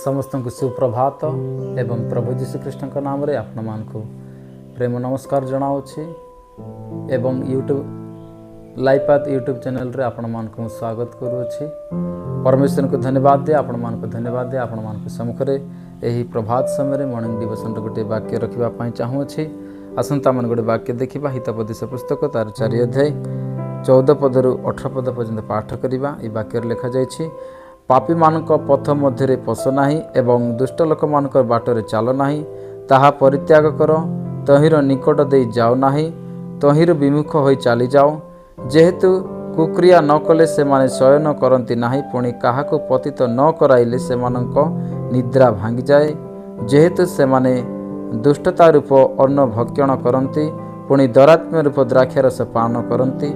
ସମସ୍ତଙ୍କୁ ସୁପ୍ରଭାତ ଏବଂ ପ୍ରଭୁ ଯୀଶୁଖ୍ରୀଷ୍ଟଙ୍କ ନାମରେ ଆପଣମାନଙ୍କୁ ପ୍ରେମ ନମସ୍କାର ଜଣାଉଛି ଏବଂ ୟୁଟ୍ୟୁବ୍ ଲାଇପାଥ ୟୁଟ୍ୟୁବ୍ ଚ୍ୟାନେଲରେ ଆପଣମାନଙ୍କୁ ମୁଁ ସ୍ୱାଗତ କରୁଅଛି। ପରମେଶ୍ୱରଙ୍କୁ ଧନ୍ୟବାଦ ଦିଏ, ଆପଣମାନଙ୍କୁ ଧନ୍ୟବାଦ ଦିଏ। ଆପଣମାନଙ୍କ ସମ୍ମୁଖରେ ଏହି ପ୍ରଭାତ ସମୟରେ ମର୍ଣ୍ଣିଂ ଡିଭୋସନର ଗୋଟିଏ ବାକ୍ୟ ରଖିବା ପାଇଁ ଚାହୁଁଅଛି। ଆସନ୍ତୁ ଆମେ ଗୋଟେ ବାକ୍ୟ ଦେଖିବା। ହିତୋପଦେଶ ପୁସ୍ତକ ତାର 4 ଅଧ୍ୟାୟ 14 ପଦରୁ 18 ପଦ ପର୍ଯ୍ୟନ୍ତ ପାଠ କରିବା। ଏହି ବାକ୍ୟରେ ଲେଖାଯାଇଛି, ପାପୀମାନଙ୍କ ପଥ ମଧ୍ୟରେ ପଶ ନାହିଁ ଏବଂ ଦୁଷ୍ଟ ଲୋକମାନଙ୍କ ବାଟରେ ଚାଲ ନାହିଁ। ତାହା ପରିତ୍ୟାଗ କର, ତହିଁର ନିକଟ ଦେଇ ଯାଅ ନାହିଁ, ତହିଁରୁ ବିମୁଖ ହୋଇ ଚାଲିଯାଅ। ଯେହେତୁ କୁକ୍ରିୟା ନ କଲେ ସେମାନେ ଶୟନ କରନ୍ତି ନାହିଁ, ପୁଣି କାହାକୁ ପତିତ ନ କରାଇଲେ ସେମାନଙ୍କ ନିଦ୍ରା ଭାଙ୍ଗିଯାଏ। ଯେହେତୁ ସେମାନେ ଦୁଷ୍ଟତା ରୂପ ଅନ୍ନ ଭକ୍ଷଣ କରନ୍ତି, ପୁଣି ଦୌରାତ୍ମ୍ୟ ରୂପ ଦ୍ରାକ୍ଷାରସ ପାନ କରନ୍ତି।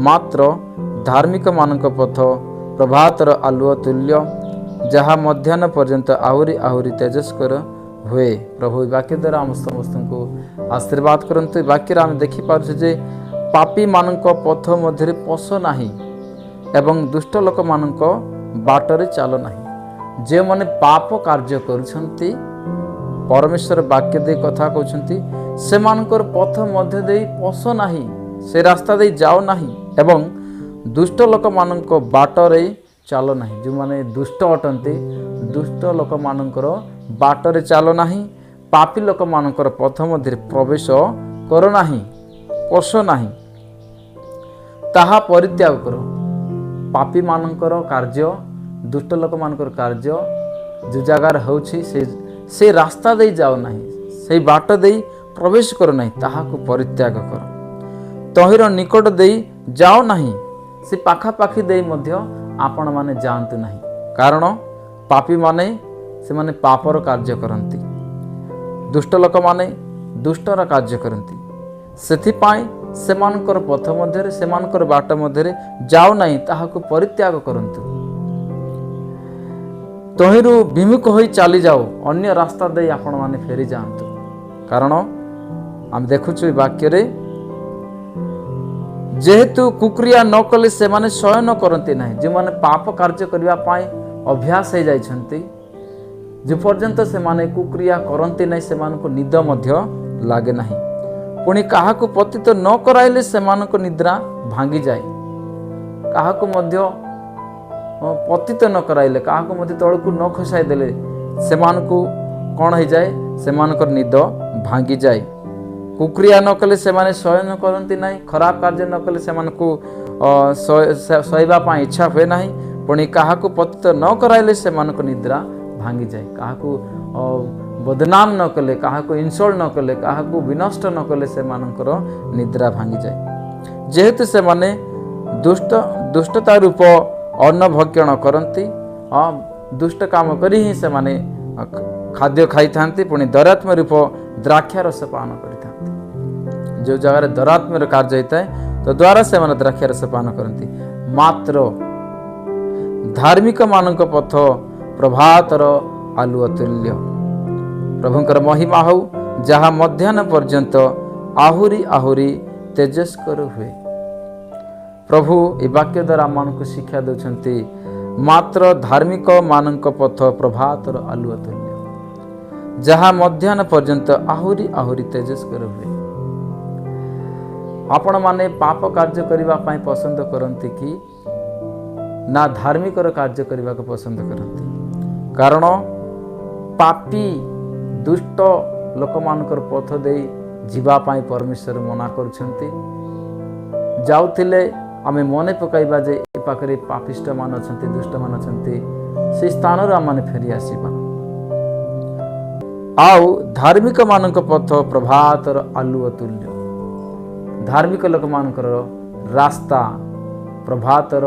ମାତ୍ର ଧାର୍ମିକମାନଙ୍କ ପଥ ପ୍ରଭାତର ଆଲୁଅ ତୁଲ୍ୟ, ଯାହା ମଧ୍ୟାହ୍ନ ପର୍ଯ୍ୟନ୍ତ ଆହୁରି ଆହୁରି ତେଜସ୍କର ହୁଏ। ପ୍ରଭୁ ଏ ବାକ୍ୟ ଦ୍ୱାରା ଆମ ସମସ୍ତଙ୍କୁ ଆଶୀର୍ବାଦ କରନ୍ତୁ। ଏ ବାକ୍ୟରେ ଆମେ ଦେଖିପାରୁଛୁ ଯେ ପାପୀମାନଙ୍କ ପଥ ମଧ୍ୟରେ ପଶ ନାହିଁ ଏବଂ ଦୁଷ୍ଟ ଲୋକମାନଙ୍କ ବାଟରେ ଚାଲ ନାହିଁ। ଯେଉଁମାନେ ପାପ କାର୍ଯ୍ୟ କରୁଛନ୍ତି, ପରମେଶ୍ୱର ବାକ୍ୟ ଦେଇ କଥା କହୁଛନ୍ତି, ସେମାନଙ୍କର ପଥ ମଧ୍ୟ ଦେଇ ପଶ ନାହିଁ, ସେ ରାସ୍ତା ଦେଇ ଯାଅ ନାହିଁ ଏବଂ ଦୁଷ୍ଟ ଲୋକମାନଙ୍କ ବାଟରେ ଚାଲ ନାହିଁ। ଯେଉଁମାନେ ଦୁଷ୍ଟ ଅଟନ୍ତି, ଦୁଷ୍ଟ ଲୋକମାନଙ୍କର ବାଟରେ ଚାଲ ନାହିଁ, ପାପୀ ଲୋକମାନଙ୍କର ପଥ ମଧ୍ୟରେ ପ୍ରବେଶ କର ନାହିଁ, ପଶ ନାହିଁ। ତାହା ପରିତ୍ୟାଗ କର। ପାପୀମାନଙ୍କର କାର୍ଯ୍ୟ, ଦୁଷ୍ଟ ଲୋକମାନଙ୍କର କାର୍ଯ୍ୟ ଯେଉଁ ଜାଗାରେ ହେଉଛି, ସେ ରାସ୍ତା ଦେଇ ଯାଅ ନାହିଁ, ସେଇ ବାଟ ଦେଇ ପ୍ରବେଶ କର ନାହିଁ, ତାହାକୁ ପରିତ୍ୟାଗ କର। ତହିଁର ନିକଟ ଦେଇ ଯାଅ ନାହିଁ, ସେ ପାଖାପାଖି ଦେଇ ମଧ୍ୟ ଆପଣମାନେ ଯାଆନ୍ତୁ ନାହିଁ। କାରଣ ପାପୀମାନେ ସେମାନେ ପାପର କାର୍ଯ୍ୟ କରନ୍ତି, ଦୁଷ୍ଟ ଲୋକମାନେ ଦୁଷ୍ଟର କାର୍ଯ୍ୟ କରନ୍ତି। ସେଥିପାଇଁ ସେମାନଙ୍କର ପଥ ମଧ୍ୟରେ, ସେମାନଙ୍କର ବାଟ ମଧ୍ୟରେ ଯାଅ ନାହିଁ, ତାହାକୁ ପରିତ୍ୟାଗ କରନ୍ତୁ। ତହିଁରୁ ବିମୁଖ ହୋଇ ଚାଲିଯାଅ, ଅନ୍ୟ ରାସ୍ତା ଦେଇ ଆପଣମାନେ ଫେରିଯାଆନ୍ତୁ। କାରଣ ଆମେ ଦେଖୁଛୁ ଏ ବାକ୍ୟରେ, ଯେହେତୁ କୁକ୍ରିୟା ନ କଲେ ସେମାନେ ଶୟନ କରନ୍ତି ନାହିଁ। ଯେଉଁମାନେ ପାପ କାର୍ଯ୍ୟ କରିବା ପାଇଁ ଅଭ୍ୟାସ ହେଇଯାଇଛନ୍ତି, ଯେ ପର୍ଯ୍ୟନ୍ତ ସେମାନେ କୁକ୍ରିୟା କରନ୍ତି ନାହିଁ, ସେମାନଙ୍କୁ ନିଦ ମଧ୍ୟ ଲାଗେ ନାହିଁ। ପୁଣି କାହାକୁ ପତିତ ନ କରାଇଲେ ସେମାନଙ୍କ ନିଦ୍ରା ଭାଙ୍ଗିଯାଏ। କାହାକୁ ମଧ୍ୟ ପତିତ ନ କରାଇଲେ, କାହାକୁ ମଧ୍ୟ ତଳକୁ ନ ଖସାଇ ଦେଲେ ସେମାନଙ୍କୁ କ'ଣ ହେଇଯାଏ? ସେମାନଙ୍କର ନିଦ ଭାଙ୍ଗିଯାଏ। କୁକ୍ରିୟା ନ କଲେ ସେମାନେ ଶୟନ କରନ୍ତି ନାହିଁ। ଖରାପ କାର୍ଯ୍ୟ ନ କଲେ ସେମାନଙ୍କୁ ଶୋଇବା ପାଇଁ ଇଚ୍ଛା ହୁଏ ନାହିଁ। ପୁଣି କାହାକୁ ପତିତ ନ କରାଇଲେ ସେମାନଙ୍କ ନିଦ୍ରା ଭାଙ୍ଗିଯାଏ। କାହାକୁ ବଦନାମ ନ କଲେ, କାହାକୁ ଇନସଲ୍ଟ ନ କଲେ, କାହାକୁ ବିନଷ୍ଟ ନ କଲେ ସେମାନଙ୍କର ନିଦ୍ରା ଭାଙ୍ଗିଯାଏ। ଯେହେତୁ ସେମାନେ ଦୁଷ୍ଟତା ରୂପ ଅନ୍ନ ଭକ୍ଷଣ କରନ୍ତି, ଦୁଷ୍ଟ କାମ କରି ହିଁ ସେମାନେ ଖାଦ୍ୟ ଖାଇଥାନ୍ତି, ପୁଣି ଦୌରାତ୍ମ୍ୟ ରୂପ ଦ୍ରାକ୍ଷାରସ ପାନ କରିଥାନ୍ତି। ଯେଉଁ ଜାଗାରେ ଦୌରାତ୍ମ୍ୟର କାର୍ଯ୍ୟ ହେଇଥାଏ, ତଦ୍ୱାରା ସେମାନେ ଦ୍ରାକ୍ଷାରସ ପାନ କରନ୍ତି। ମାତ୍ର ଧାର୍ମିକମାନଙ୍କ ପଥ ପ୍ରଭାତର ଆଲୁଅ ତୁଲ୍ୟ, ପ୍ରଭୁଙ୍କର ମହିମା ହଉ, ଯାହା ମଧ୍ୟାହ୍ନ ପର୍ଯ୍ୟନ୍ତ ଆହୁରି ଆହୁରି ତେଜସ୍କର ହୁଏ। ପ୍ରଭୁ ଏ ବାକ୍ୟ ଦ୍ୱାରା ଆମମାନଙ୍କୁ ଶିକ୍ଷା ଦେଉଛନ୍ତି, ମାତ୍ର ଧାର୍ମିକ ମାନଙ୍କ ପଥ ପ୍ରଭାତର ଆଲୁଅ ତୁଲ୍ୟ, ଯାହା ମଧ୍ୟାହ୍ନ ପର୍ଯ୍ୟନ୍ତ ଆହୁରି ଆହୁରି ତେଜସ୍କର ହୁଏ। ଆପଣମାନେ ପାପ କାର୍ଯ୍ୟ କରିବା ପାଇଁ ପସନ୍ଦ କରନ୍ତି କି ନା ଧାର୍ମିକର କାର୍ଯ୍ୟ କରିବାକୁ ପସନ୍ଦ କରନ୍ତି? କାରଣ ପାପୀ ଦୁଷ୍ଟ ଲୋକମାନଙ୍କର ପଥ ଦେଇ ଯିବା ପାଇଁ ପରମେଶ୍ୱର ମନା କରୁଛନ୍ତି। ଯାଉଥିଲେ ଆମେ ମନେ ପକାଇବା ଯେ ଏ ପାଖରେ ପାପିଷ୍ଟମାନେ ଅଛନ୍ତି, ଦୁଷ୍ଟମାନେ ଅଛନ୍ତି, ସେଇ ସ୍ଥାନରୁ ଆମମାନେ ଫେରି ଆସିବା। ଆଉ ଧାର୍ମିକମାନଙ୍କ ପଥ ପ୍ରଭାତର ଆଲୁଅ ତୁଲ୍ୟ। ଧାର୍ମିକ ଲୋକମାନଙ୍କର ରାସ୍ତା ପ୍ରଭାତର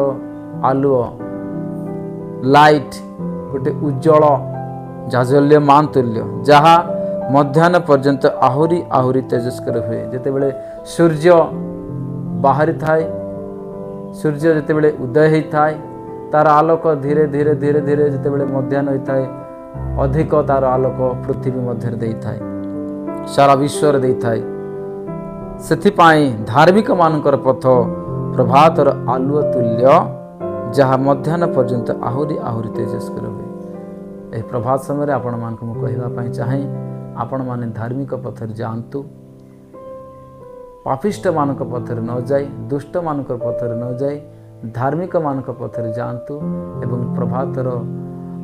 ଆଲୁଅ, ଲାଇଟ୍, ଗୋଟେ ଉଜ୍ଜଳ ଜାଜଲ୍ୟମାନ ତୁଲ୍ୟ, ଯାହା ମଧ୍ୟାହ୍ନ ପର୍ଯ୍ୟନ୍ତ ଆହୁରି ଆହୁରି ତେଜସ୍କର ହୁଏ। ଯେତେବେଳେ ସୂର୍ଯ୍ୟ ବାହାରିଥାଏ, ସୂର୍ଯ୍ୟ ଯେତେବେଳେ ଉଦୟ ହେଇଥାଏ, ତାର ଆଲୋକ ଧୀରେ ଧୀରେ ଧୀରେ ଧୀରେ ଯେତେବେଳେ ମଧ୍ୟାହ୍ନ ହୋଇଥାଏ, ଅଧିକ ତାର ଆଲୋକ ପୃଥିବୀ ମଧ୍ୟରେ ଦେଇଥାଏ, ସାରା ବିଶ୍ୱରେ ଦେଇଥାଏ। ସେଥିପାଇଁ ଧାର୍ମିକମାନଙ୍କର ପଥ ପ୍ରଭାତର ଆଲୁଅ ତୁଲ୍ୟ, ଯାହା ମଧ୍ୟାହ୍ନ ପର୍ଯ୍ୟନ୍ତ ଆହୁରି ଆହୁରି ତେଜସ୍କର ହୁଏ। ଏହି ପ୍ରଭାତ ସମୟରେ ଆପଣମାନଙ୍କୁ ମୁଁ କହିବା ପାଇଁ ଚାହେଁ, ଆପଣମାନେ ଧାର୍ମିକ ପଥରେ ଯାଆନ୍ତୁ, ପାପିଷ୍ଠମାନଙ୍କ ପଥରେ ନ ଯାଇ, ଦୁଷ୍ଟମାନଙ୍କ ପଥରେ ନ ଯାଇ ଧାର୍ମିକମାନଙ୍କ ପଥରେ ଯାଆନ୍ତୁ। ଏବଂ ପ୍ରଭାତର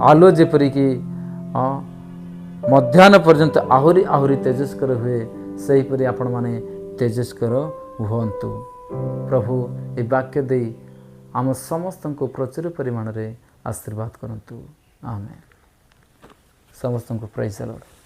ଆଲୁଅ ଯେପରିକି ମଧ୍ୟାହ୍ନ ପର୍ଯ୍ୟନ୍ତ ଆହୁରି ଆହୁରି ତେଜସ୍କର ହୁଏ, ସେହିପରି ଆପଣମାନେ ତେଜସ୍କର ହୁଅନ୍ତୁ। ପ୍ରଭୁ ଏ ବାକ୍ୟ ଦେଇ ଆମ ସମସ୍ତଙ୍କୁ ପ୍ରଚୁର ପରିମାଣରେ ଆଶୀର୍ବାଦ କରନ୍ତୁ। ଆମେ ସମସ୍ତଙ୍କୁ ପ୍ରାଇଜ ଲର୍ଡ।